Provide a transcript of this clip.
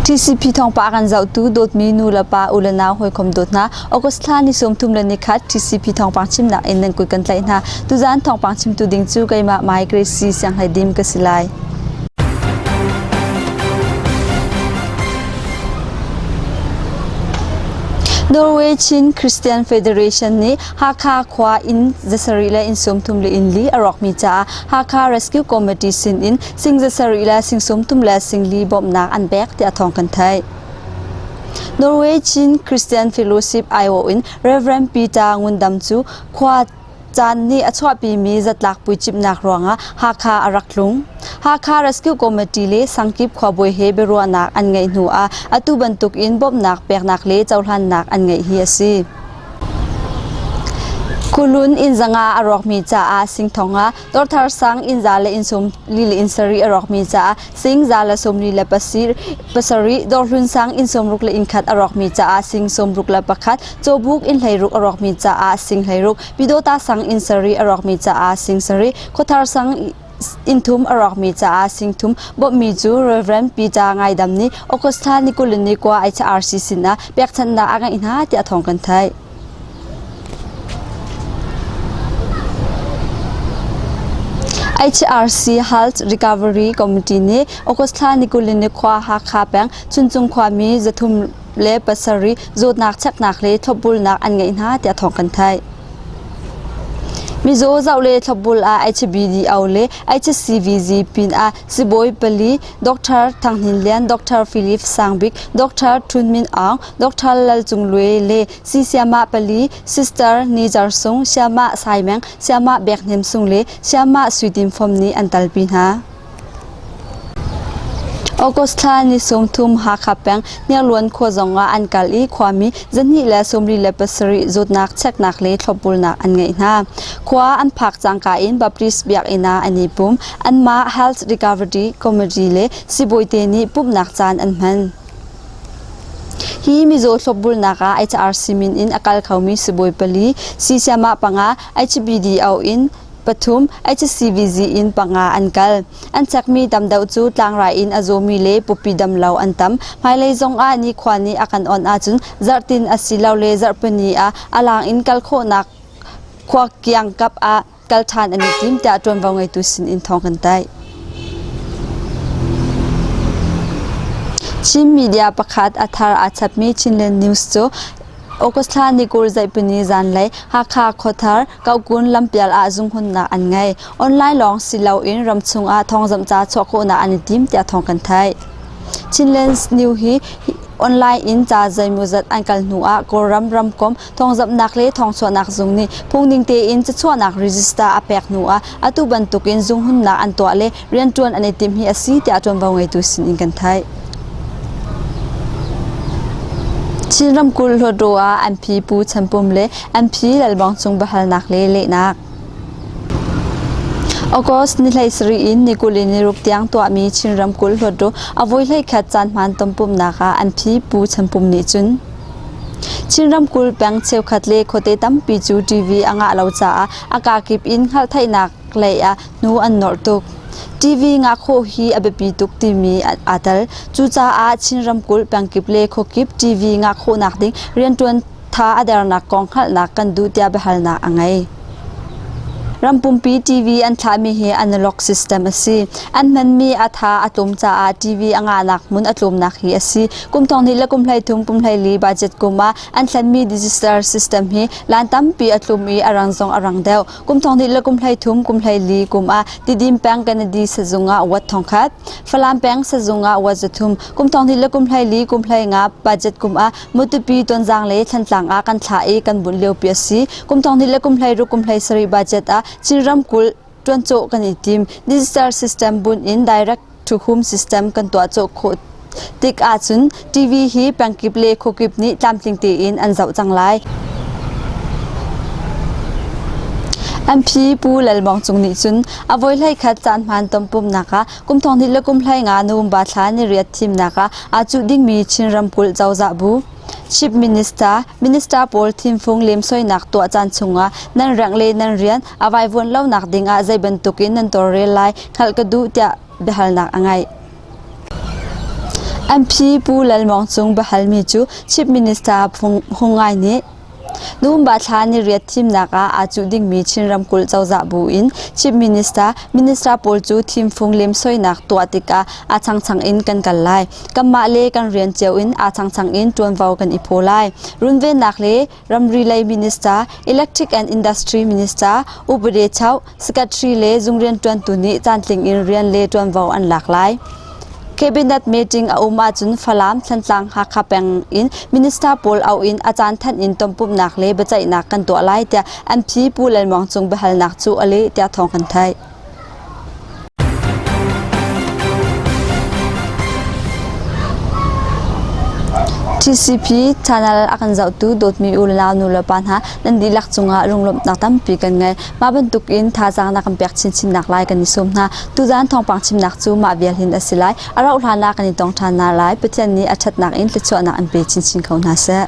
TCP thawngpang kan zohtu dawtmi nu le pa u le nau hawikom dawt hna August thla ni 30 le nikhat TCP thawngpang chimnak in nan kut kan tlaih hna. Tuzaan thawngpang chimtu ding cu keimah Mai Gracie Sianghlei Dim ka si lai. Norway Chin Christian Federation nih Hakha khua inn zasarih le inn 30 le inn li a rawkmi caah Hakha Rescue Committee sin in sing zasarih le sing 30 le sing li bawmhnak an pek tiah thawng kan theih. Norway Chin Christian Fellowship aiawh in Reverend Peter Ngundam cu khua caan nih a chuahpimi zatlak puicimhnak ruangah Hakha a rak tlung. Hakha Rescue Committee le sangkip khuabawi he biaruahnak an ngeih hnu ah atu bantuk in bawmhnak peknak le cohlannak an ngeih hi a si. Kulun inn zanga a rawkmi caah singthong ah Dawrthar sang inn za le inn sum li le inn sarih a rawkmi caah sing za le sum li le pasarih Dawrhlun sang inn sawmruk le inn khat a rawkmi caah sing sawmruk le pakhat Cawbuk inn hleiruk a rawkmi caah sing hleiruk Pyidawta sang inn sarih a rawkmi caah sing sarih Khuathar sang inn thum a rawkmi caah sing thum bawmhmi cu Rev. Peter Ngaidam nih August thla ni 20 ni kua HRC sinah pekchanhnak a ngeih hna tiah thawng kan theih. HRC Health Recovery Committee nih August thla ni 20 ni khua Hakha peng Chuncung khuami 307 zawtnak cheknak le thlopbulnak an ngeih hna tiah thawng kan theih. Mizaw zoh le thlopbul ah HBDO le HCVG pin ah sibawi pali Dr. Thang Hnin Lian, Dr. Philip Sangbik, Dr. Thun Min Aung, Dr. Lal Cung Lue le Siamah pali Sister Ni Zar Sung, Siamah Sai Meng, Siamah Bek Hnem Sung le Siamah Sui Tin Fom nih an talpi hna. August thla ni 30 Hakha peng Hniarluan khua zong ah an kal i khuami 247 zawtnak cheknak le thlopbulnak an ngeih hna. Khua an phak cangka in Baptist biakinn ah an i pum. Anmah Health Recovery Committee le sibawite nih pumhnak caan an hman. Hi mizaw thlopbulnak ah HRC min in a kal khomi sibawi pali, siisiamah panga, HBDO in pathum, HCVZ in panga an kal. An chekmi tam deuh cu tlangrai in a zawmi le pawpi dam lo an tam. Hmailei zong ah nikhua nih a kan on ahcun zarhtin asilole zarhpini ah a lang in kal khawhnak khua kiangkap ah kal ṭhan an i tim tiah ṭuanvo ngeitu sin in thawng kan taih. Chin media pakhat a thar aa chapmi Chinland News cu August thla ni 20 zaihpini zanlei Hakha khuathar Kokun lampial ah zunghunnak an ngei. Online lawng si loin ramchung ah thawngzamhca chuah khawhnak an i tim tiah thawng kan theih. Chinland News hi online in ca zeimawzat an kal hnu ah Kawlram ramkomh thawngzamhnak le thawngchuahnak zung nih phungning tein cachuahnak register a pek hnu ah atu bantukin zunghunnak an tuah le rianṭuan an i timh hi a si tiah ṭuanvo ngeitu sin in kan theih. Chin ramkulh Hluttaw ah MP Pu Chan Pum le MP Lalbawng Cung biahalnak le lehnak. August ni 17 in ni 26 tiang tuahmi Chin ramkulh Hluttaw a voi 11 caan hmaan tonpumhnak ah MP Pu Chan Pum nih cun Chin ramkulh peng cheukhat le khuate tampi cu TV a ngah lo caah a kakip in hngalhtheihnak lei ah hnu an nawrh tuk. TV ngah khawh hi a biapi tuk timi aa tel. Cucaah Chin ramkulh pengkip le khuakip TV ngah khawhnak ding rianṭuan tha a dernak kong hngalhnak kan duh tiah biahalnak a ngei. Ram pumpi TV an thlahmi hi analog system a si. An hmanmi a tha a tlawm caah TV a ngahnak hmun a tlawmnak hi a si. Kum 12 le kum 13 kum 14 budget kum ah an thlenmi digital system hi lan tampi a tlum i a rang zong a rang deuh. Kum 12 le kum 13 kum 14 kum ah Tidim peng Kennedy sazung ah wat 1000, Falam peng sazung ah wat 300, kum 12 le kum 14 kum 15 budget kum ah Matupi Tonzang le Thantlang ah kan thlah i kan bunh liopi a si. Kum 12 le kum 16 kum 17 budget ah Chin ramkulh ṭuancawh kan i tim. Digital system bunh in direct to home system kan tuah cawh khawh tik ahcun TV hi pengkip le khuakip nih tlamtling tein an zoh cang lai. MP Pu Lal Mawng Cung nih cun a voi 11 caan hmaan tonpumnak ah kum 12 le kum 15 November thla ni riat thimnak ah aa cuh dingmi Chin ramkulh cozah bu Chief Minister, Minister pawl thimfung lemsoinak tuah caan chungah nan rengh le nan rian a vaivuan lonak dingah zei bantukin nan tawlrel lai hngalh ka duh tiah biahalnak a ngeih. MP Pu Lal Mawng Cung biahalmi cu Chief Minister Hung Ngai nih November thla ni riat thimnak ah aa cuh dingmi Chin ramkulh cozah bu in Chief Minister, Minister pawl cu thimfung lemsoinak tuah tikah aa changchang in kan kal lai. Kanmah le kan rian cio in aa changchang in ṭuanvo kan i phaw lai. Runvennak le ramri lei minister, Electric and Industry Minister, Upade Chau, Secretary le zung rianṭuantu nih caantling in rian le ṭuanvo an lak lai. Cabinet meeting a um ahcun Falam, Thantlang, Hakha peng in minister pawl auh in a caan thanh in tonpumhnak le biaceihnak kan tuah lai tiah MP Pu Lal Muang Cung biahalnak cu a leh tiah thawng kan theih. TCP channel a kan zohtu dawtmi u le nau nu le pa hna nan dihlak cungah lunglawmhnak tampi kan ngei. Mah bantukin thazaang na kan pek chinchin nak lai kan i sawm hna. Tuzaan thawngpang chimnak cu mah vial hin a si lai. A rauh hlan ah kan i tong ṭhan hna lai. Pathian nih a ṭhatnak in thluachuahnak an pe chinchin ko hna seh.